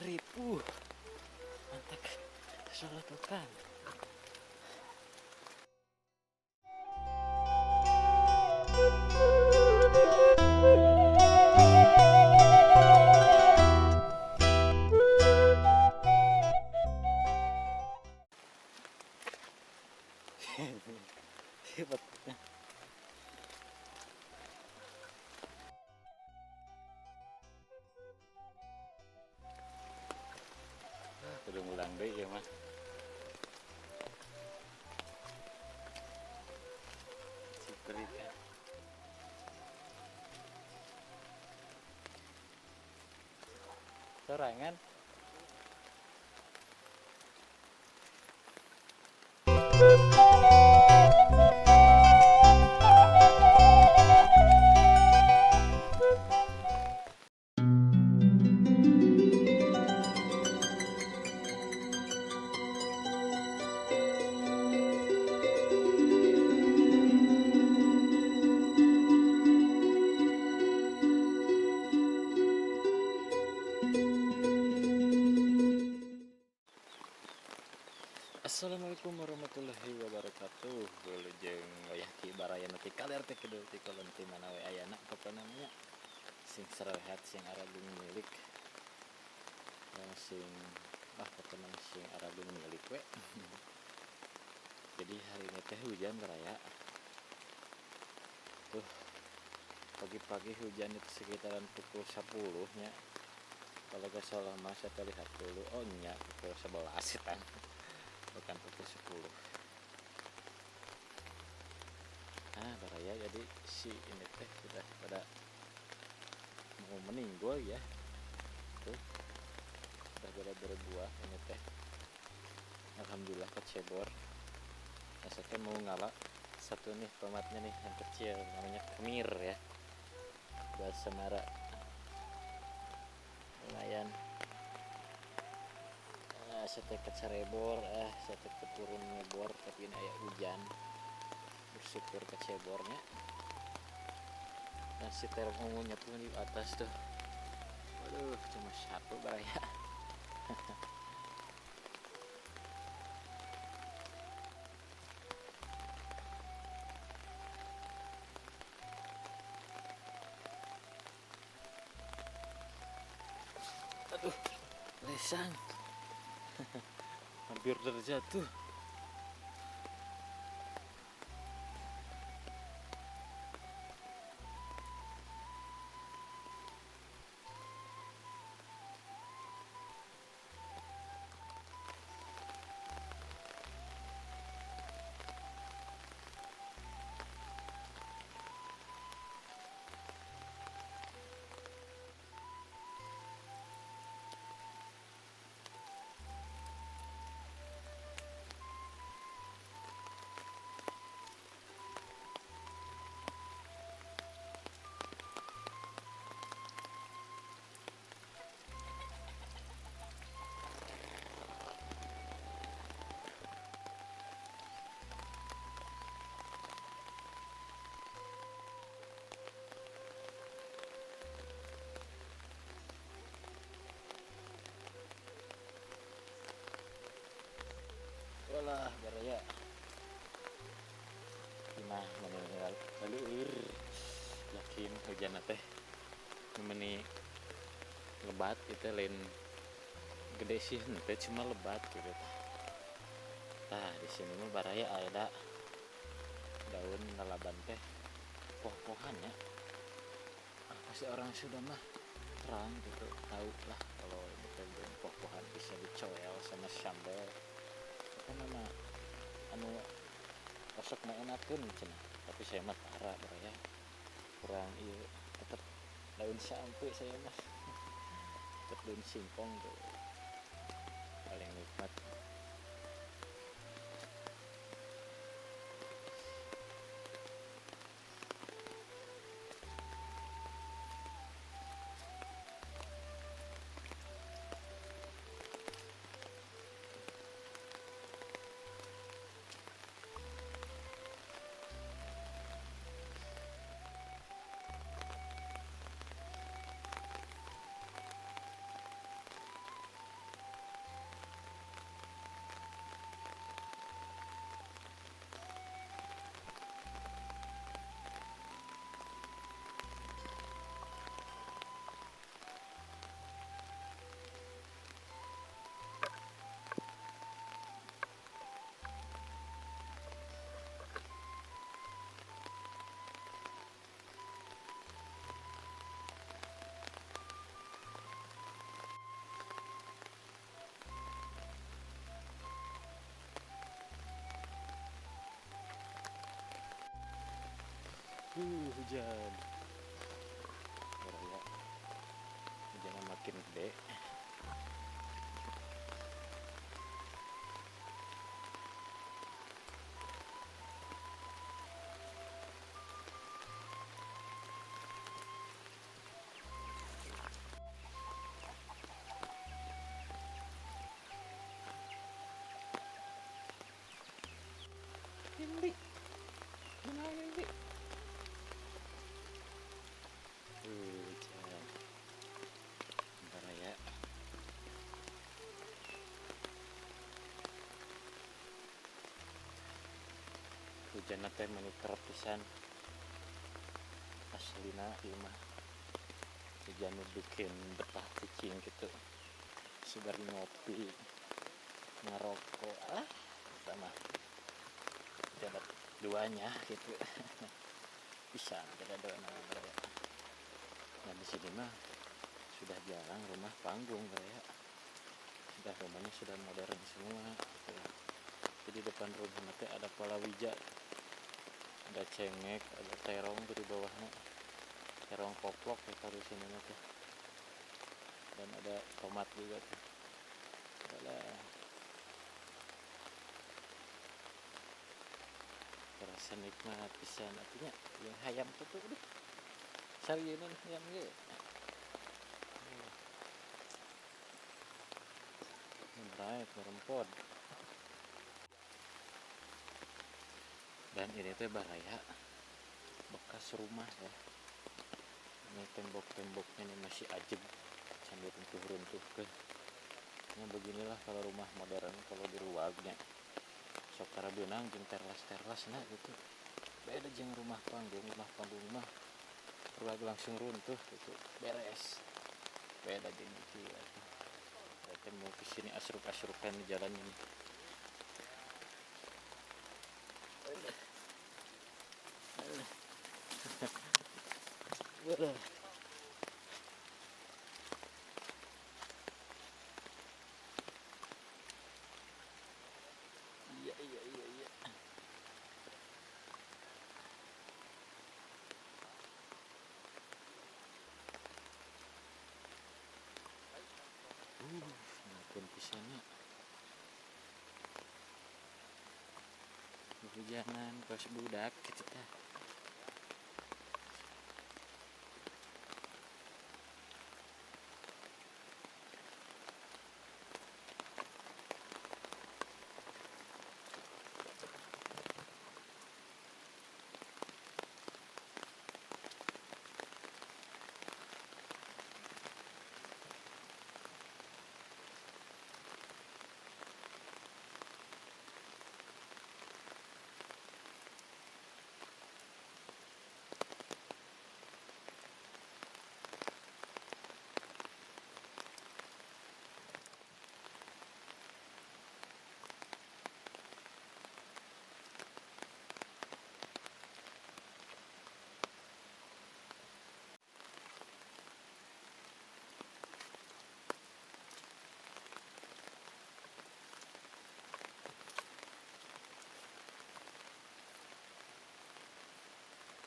Ripuh. Mantap solotokan. Hebat. Udah ngulang deh ya mah. Ciperit ya. Sorangan. Assalamualaikum warahmatullahi wabarakatuh. Wilujeng wayah ki baraya nu ti kaler ti kidul ti kulon ti mana we ayana, pokona nya sing sarehat, sing aragung milik ya, sing pokona sing aragung milik we. Jadi hari ini teh hujan baraya. Tuh pagi-pagi hujan itu sekitaran pukul 10 nya. Kalau gak salah mah saya lihat dulu, oh nya pukul 11 kan. Bukan pukul 10. Nah, baraya, jadi si ini teh sudah pada mau meninggal ya. Tuh sudah pada berbuah ini teh. Alhamdulillah kecebor. Nah, saya mau ngala satu nih tomatnya nih yang kecil, namanya kemir ya. Bahasa Semara. Lumayan. Saya ke Cirebor, saya ke turun ngebor, tapi ini aya hujan. Bersyukur ke Cirebornya. Dan si terong ungunya pun di atas tuh. Waduh, cuma satu baraya. Aduh, lesang. Hampir terjatuh. Walah, baraya. Gimana meninggal lalu yakin hujan teh meni lebat itu lain gede sih teh, cuma lebat gitu. Nah, di sini mah baraya ada daun lalaban teh poh-pohan ya. Pasti orang sudah mah terang gitu, tahu lah kalau ini teh daun poh-pohan bisa dicoel sama sambal. Apa nama anu osok mah enakeun cenah, tapi saya mah tara baraya, kurang ieu, tetep daun sampe saya mah. Tetep daun singkong tuh paling nikmat. Hujan. Ya, hujannya makin gede. Hindi. Gimana hindi? Hujan. Bentar ya. Hujan teh meni kerep pisan. Aslina ieu mah. Hujan nu bikin betah cicing gitu. Sebar ngopi, ngerokok, ah, sama dapat duanya gitu. Bisa tidak dua nama ya. Nah di sini mah sudah jarang rumah panggung ya. Sudah rumahnya sudah modern semua gitu. Jadi depan rumah nanti ada palawija, ada cengek, ada terong tuh di bawahnya, terong koplok ya kalau di sini nanti. Dan ada tomat juga tuh. Ada terasa nikmat pisan artinya yang hayam tuh tuh aduh sarieun hayam ge. Menarik merempod. Dan ini teh baraya bekas rumah ya. Ini tembok-temboknya ini masih ajeb sambil runtuh-runtuh ke. Nah beginilah kalau rumah modern kalau di ruagnya. Sok karabeunang jeung terlas-terlas nah gitu. Beda jeung rumah panggung mah ruag langsung runtuh gitu, beres. Beda jeung itu ya. Berarti mau kesini asruk-asrukan di jalan ini. Waduh. Iya. Makin pisannya. Hujanan pas budak gitu tah.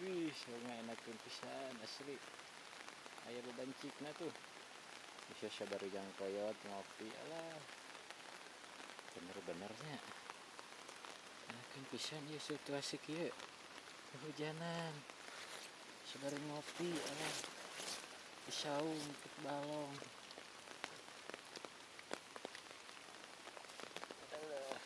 Wih, sungai enakeun pisan asli. Aya bebancikna tuh. Bisa sabarujang koyot ngopi alah. Bener-benernya. Enakeun pisan ieu situasi kieu. Kehujanan. Sabari ngopi alah. Di saung ke balong. Alah.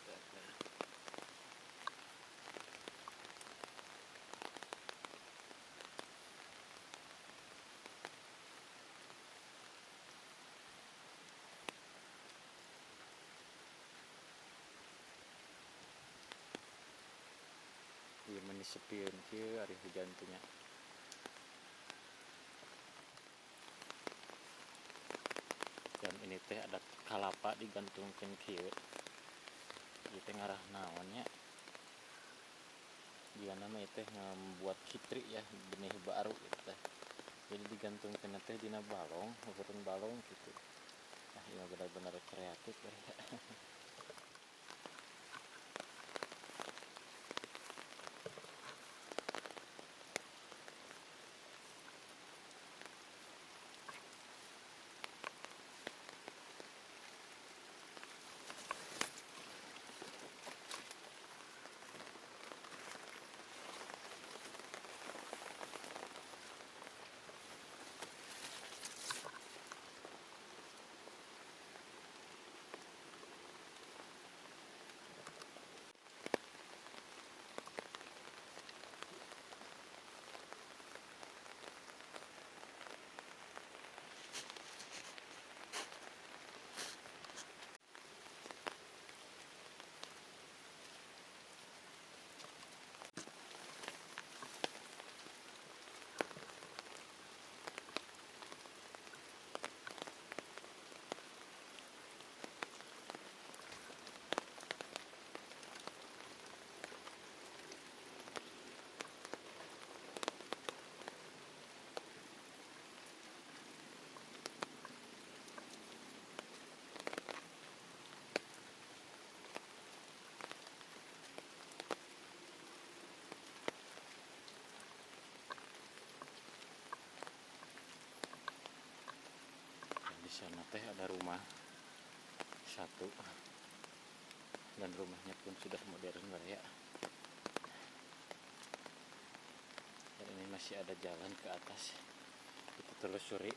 Ieu meni sepieun kieu ari hujan teh nya. Dan ini teh ada kalapa digantungkeun kieu. Ieu teh ngarah naon nya? Jigana mah ieu teh membuat kitri ya, benih baru gitu teh. Jadi digantungkeun teh dina balong, ukuran balong gitu. Ah, ieu mah benar-benar kreatif ya. Di sana teh ada rumah satu dan rumahnya pun sudah modern baraya. Dan ini masih ada jalan ke atas. Kita telusuri.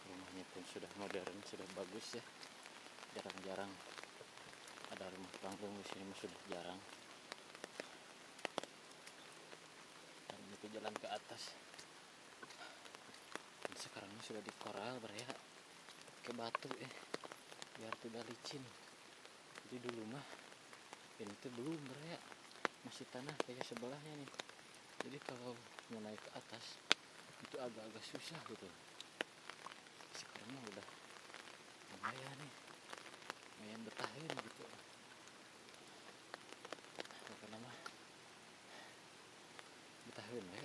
Rumahnya pun sudah modern, sudah bagus ya. Jarang-jarang ada rumah panggung di sini mah, sudah jarang. Dan itu jalan ke atas. Dan sekarang ini sudah dikoral baraya, ke batu ya, biar tidak licin. Jadi dulu mah ini tuh belum baraya, masih tanah kayak sebelahnya nih. Jadi kalau mau naik ke atas itu agak-agak susah gitu. Sekarang mah udah lumayan nih, lumayan betahin gitu. Pokoknya mah betahin we.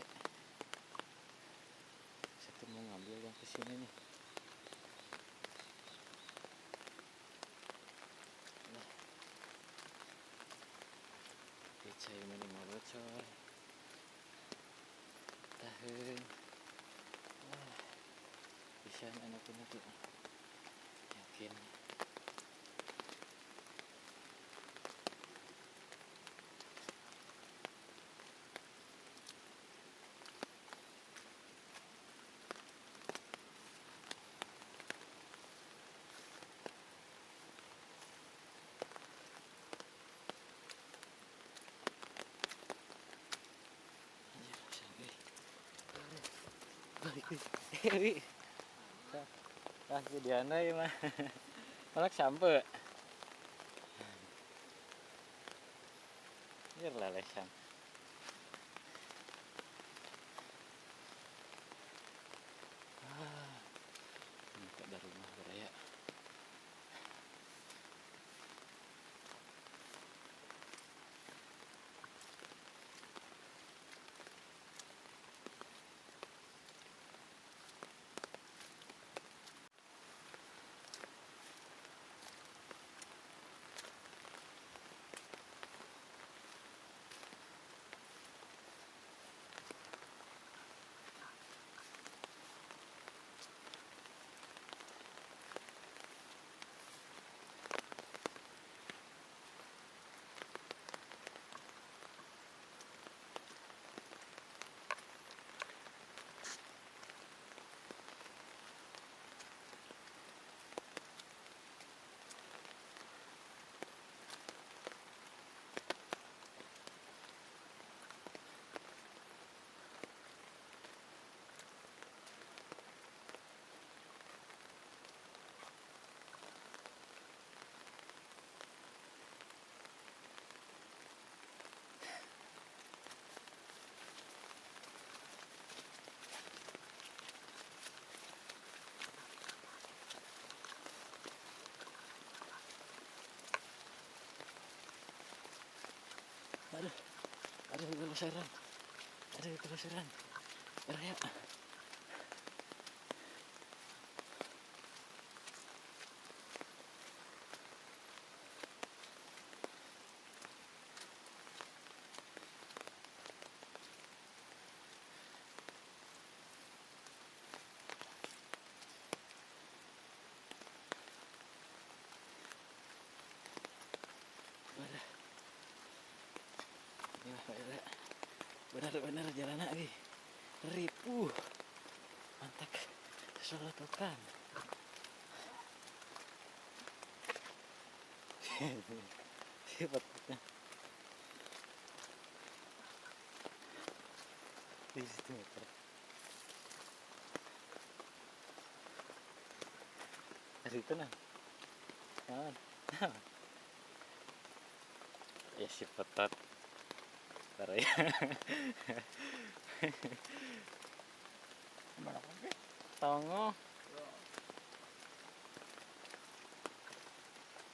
Saya tuh mau ngambil yang kesini nih. Nah, cai meni bocor. Tahan. Wah, bisa anak ini tuh. Yakin. Balik. Ah, jadi aneh mah. Malak sampe. Biar lelesan. Ah, ini ada rumah baraya. Aduh, aduh kelusaran, aduh kelusaran, baraya. Benar-benar jalan lagi ripuh, mantap solotokan. Siapa di situ motor? Dari itu nah, ya si petat. Baraya. Tongo.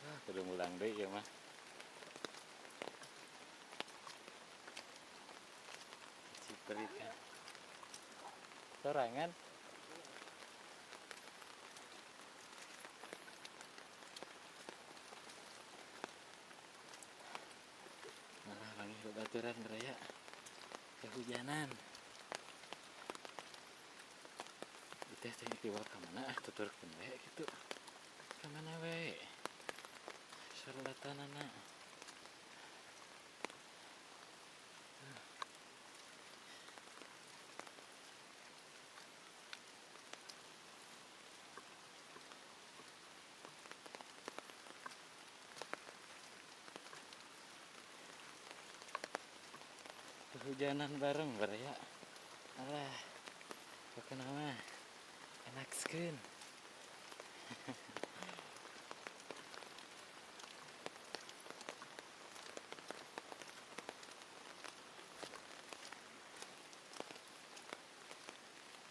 Ah, kudu mulang deui ieu mah. Ciprik. Sorangan. Babaturan baraya kehujanan. Itu teh dibawa ka mana ah tuturkeun we kitu. Ka mana we? Sarlatanana. Kehujanan bareng baraya. Alah, pokokna mah enak skeun.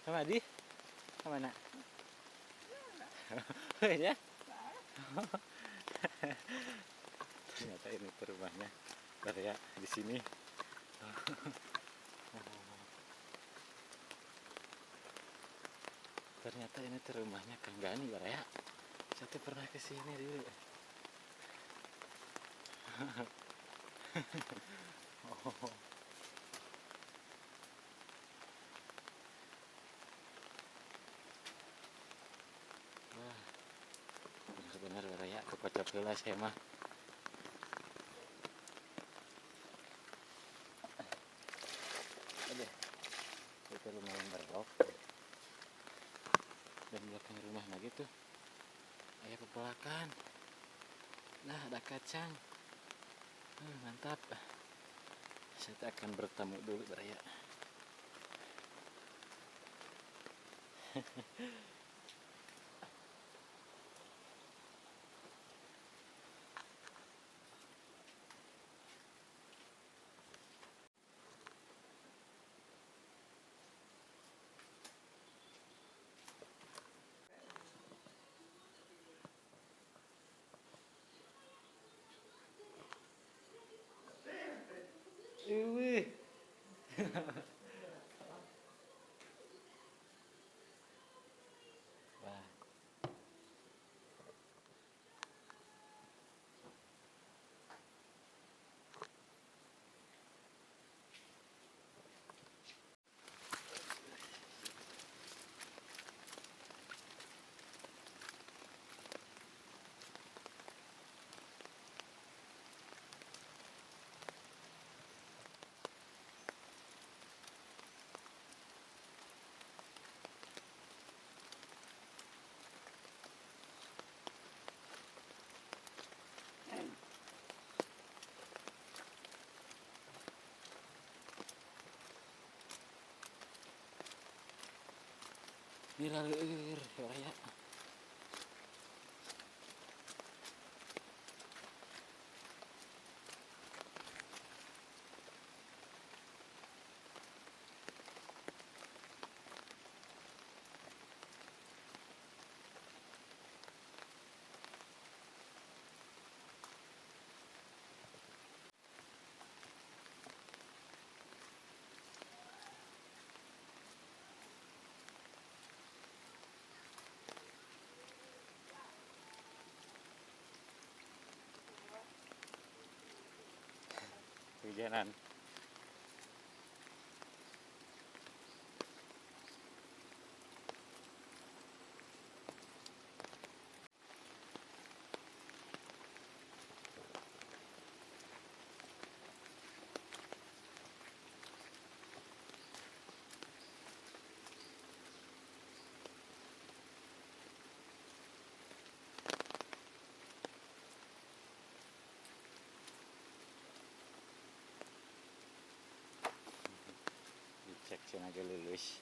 Sama di? Sama mana? Ya? Ternyata ini rumahnya baraya di sini. Ternyata ini tuh rumahnya Kang Gani baraya. Saya tuh pernah kesini dulu. Oh. Wah, benar-benar baraya kekocok heula saya mah. Aduh, itu lumayan berlok. Dan belakang rumah lagi tuh ada pepelakan. Nah, ada kacang. Mantap. Saya akan bertamu dulu baraya. Wih. Wah. Ini laleur ya. Hujanan. Cek cenah lulus.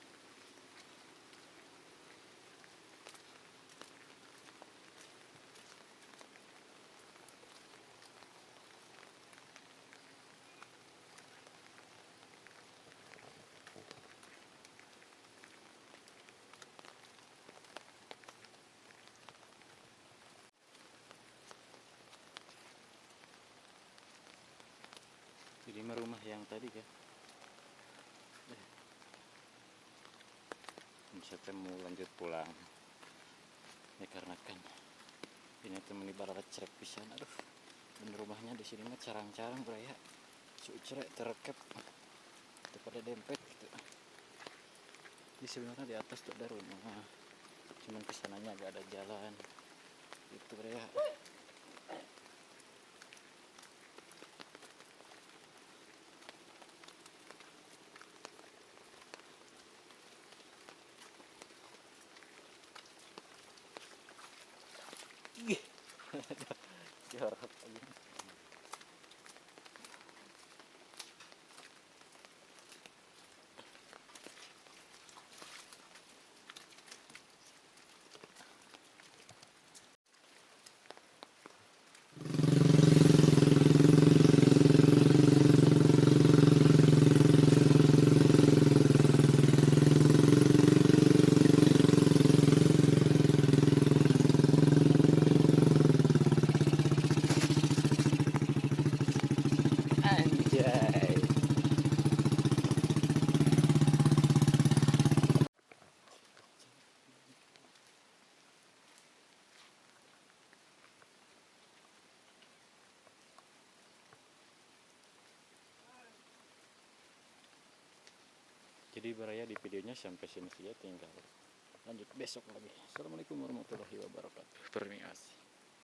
Jadi rumah yang tadi kan. Saya mau lanjut pulang ya, karena kan ini temen ibarat cerek pisan. Aduh, dan rumahnya di sini mah carang-carang bro ya. Cucrek terekep pada dempet gitu. Jadi sebenarnya di atas tuh ada rumah, cuman kesananya agak ada jalan itu ya. Jorok lagi. Anjay. Jadi baraya di videonya sampai sini saja, tinggal lanjut besok lagi. Assalamualaikum warahmatullahi wabarakatuh. Permias.